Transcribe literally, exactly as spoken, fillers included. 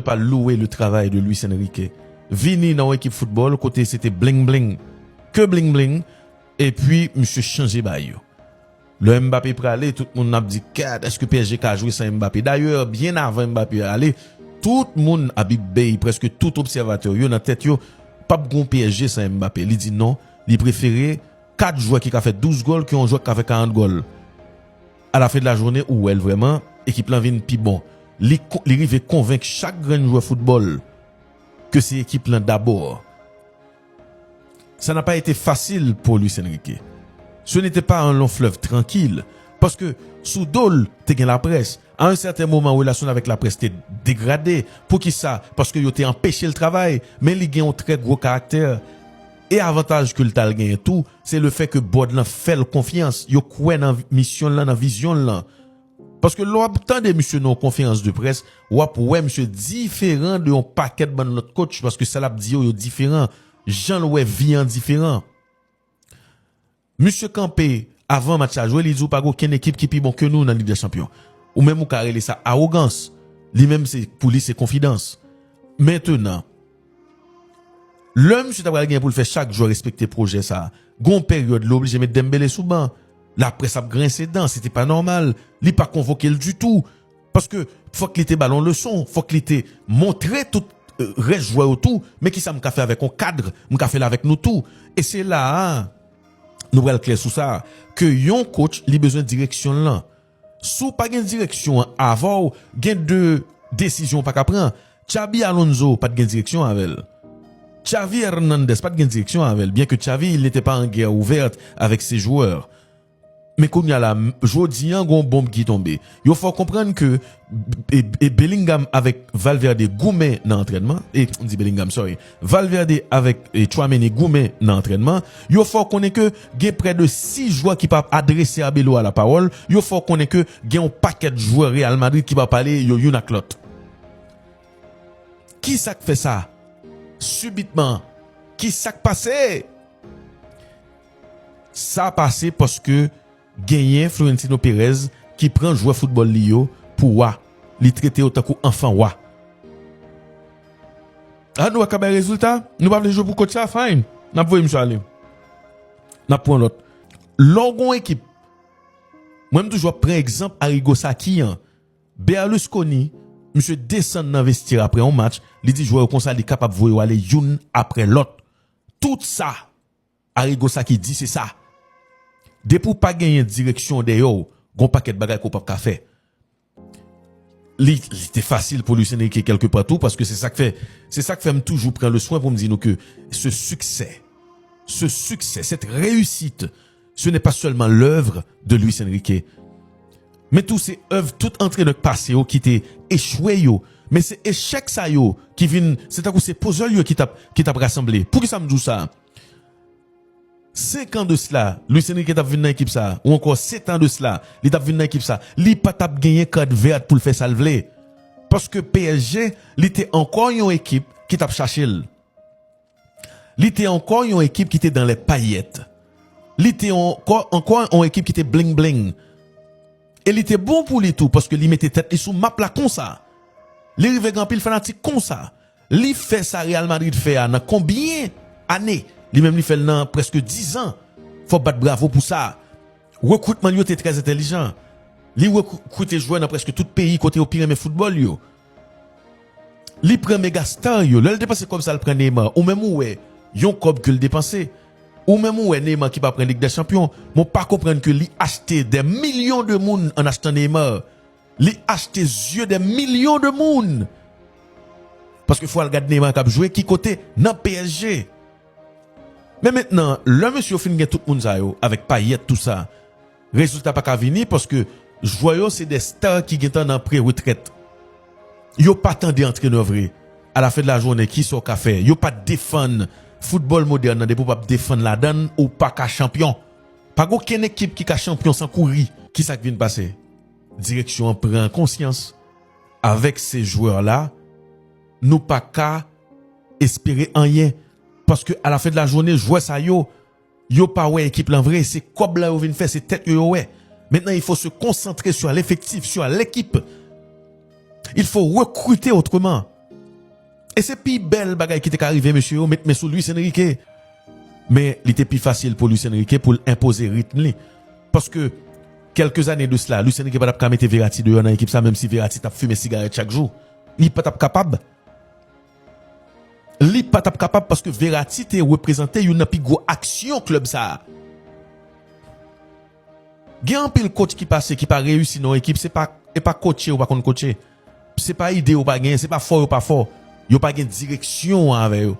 pas louer le travail de Luis Enrique. Vini nan yon ekip foutbòl kote se te bling bling, ke bling bling, epi misye chanje bagay yo. Lè Mbappé prale, tout moun ap di, gad, èske P S G ka jwe san Mbappé? Dayè, byen avan Mbappé ale, tout moun, Habib Beye, prèske tout obsèvatè yo nan tèt yo, p ap gon P S G san Mbappé. Li di non, li prefere kat jwè ki ka fè douz gòl ke yon jwè ki ka fè karant gòl. Alafen de lajounen, ou wè l vrèman, ekip lan vin pi bon. Li, li rive konvenk chak grenn jwè foutbòl ke se ekip lan dabò. Ça n'a pas été facile pour Luis Enrique. Ce n'était pas un long fleuve tranquille, paske sou do l te gen laprès. A yon sèten moman, relasyon l avèk laprès te degrade. Poukisa? Paske yo te anpeche l travay, men li gen yon trè gwo karaktè. E avantaj ke l t al genyen tou, se lefè ke bòd lan fè l konfyans. Yo kwè nan misyon l lan, nan vizyon l lan. Paske lè w ap tande misye nan yon konferans de près, w ap wè misye diferan de yon pakèt bann lòt coach, paske sa l ap di yo, yo diferan. Jan l wè vi an diferan. Misye kanpe avan match la jwe, li di w pa gen okenn ekip ki pi bon ke nou nan Lig dè Chanpyon. Ou menm ou ka rele sa awogans. Li menm se, pou li se konfidans. Mentenan, lè misye ta pral gen pou l fè chak jwè respekte pwojè sa, gon peryòd li oblije met Dembélé sou ban. Laprès ap grense dan, se te pa nòmal. Li pa konvoke l ditou. Paske fòk li te ba l yon leson, fòk li te montre tout, euh, rès jwè yo tou, men kisa m ka fè avèk yon kad, m ka fè l avèk nou tou. E se la a, nou pral klè sou sa, ke yon coach, li bezwen direksyon l lan. Si w pa gen direksyon an avè w, gen de desizyon w pa ka pran. Xabi Alonso pa t gen direksyon avè l. Xavi Hernandez pa t gen direksyon avè l, byen ke Xavi, il n'était pas en guerre ouverte avec ses joueurs. Men kounye a la, m-, jodi an, gon bonb ki tonbe. Yo fè w konprann ke e, e Bellingham avèk Valverde goumen nan antrènman, e, m di Bellingham, sorry, Valverde avèk, e, Tchouaméni goumen nan antrènman. Yo fè w konnen ke gen prè de sis jwè ki pa adrese Arbeloa lapawòl. Yo fè w konnen ke gen yon pakèt jwè Real Madrid ki pa pale yo youn ak lòt. Ki sa k fè sa? Sibitman, ki sa k pase? Sa pase paske genyen Florentino Perez ki pran jwè foutbòl li yo pou wa. Li trete yo tankou anfan wa. A, nou pa ka bay rezilta? Nou pa vle jwe pou coach sa? Fine. N ap voye misye ale. N ap pran lòt. Lè w gon ekip, mwen m toujou ap pran egzanp Arrigo Sacchi an. Berlusconi, misye desann nan vestyè apre yon match, li di jwè yo konsa li kapab voye yo ale youn apre lòt. Tout sa Arrigo Sacchi di se sa. Depi w pa genyen direksyon dèyè w, gon pakèt bagay ke w p ap ka fè. Li, li te fasil pou Luis Enrique kèlke pa tou, paske se sa k fè, se sa k fè m toujou pran le swen pou m di nou ke ce succès, ce succès, cette réussite, ce n'est pas seulement l'œuvre de Luis Enrique, men tou se èv tout antrenè k pase yo ki te echwe yo. Men se echèk sa yo ki vin, se tankou se puzzle yo ki t ap, ki t ap rasanble. Poukisa m di w sa? Senk an de sila, Luis Enrique t ap vin nan ekip sa, ou ankò sèt an de sila, li t ap vin nan ekip sa, li pa t ap genyen kad vèt pou l fè sa l vle. Paske P S G, li te ankò yon ekip ki t ap chache l. Li te ankò yon ekip ki te dans les paillettes. Li te ankò, ankò yon ekip ki te bling bling. E li te bon pou li tou, paske li mete tèt li sou map la konsa. Li rive gen anpil fanatik konsa. Li fè sa Real Madrid fè a nan konbyen ane? Li menm li fè l nan prèske diz an. Fò w bat bravo pou sa. Rekritman li yo te trè entèlijan. Li rekrite jwè nan prèske tout peyi kote yo pi renmen foutbòl yo. Li pran mega star yo. Lè l depanse kòb sa l pran Neymar, ou menm ou wè yon kòb ke l depanse. Ou menm ou wè Neymar ki pa pran Lig dè Chanpyon, men w pa konprann ke li achte des millions de moun en achetant Neymar. Li achte zye des millions de moun. Paske fò w al gad Neymar k ap jwe ki kote? Nan P S G. Men mentnan, lè mesye yo fin gen tout moun sa yo, avèk Payet, tou sa, rezilta pa ka vini paske jwè yo se de star ki gentan nan pre-retrèt. Yo pa tande antrenè vre. Alafen de lajounen, kisa w ka fè? Yo pa defann foutbòl modèn nan, depi w p ap defann ladan l, ou pa ka chanpyon. Pa gen okenn ekip ki ka chanpyon san kouri. Kisa k vin pase? Direksyon an pran konsyans. Avèk se jwè la, nou pa ka espere anyen. Paske alafen de lajounen, jwè sa yo, yo pa wè ekip lan vre, se kòb la yo vin fè, se tèt yo yo wè. Maintenant, il faut se concentrer sur l'effectif, sur l'équipe. Il faut recruter autrement. E se pi bèl bagay ki te ka rive mesye yo, met men sou Luis Enrique. Men li te pi fasil pou Luis Enrique pou l enpoze ritm li. Paske, kèlke zane de sila, Luis Enrique pa t ap ka mete Verratti deyò nan ekip sa, menm si Verratti t ap fimen sigarèt chak jou. Li pa t ap kapab. Li pa t ap kapab paske Verratti te reprezante youn nan pi gwo aksyon klèb sa a. Gen anpil coach ki pase, ki pa reyisi nan yon ekip, se pa, e pa coache yo pa konn coache. Se pa ide yo pa genyen, se pa fò yo pa fò. Yo pa gen direksyon an avè yo.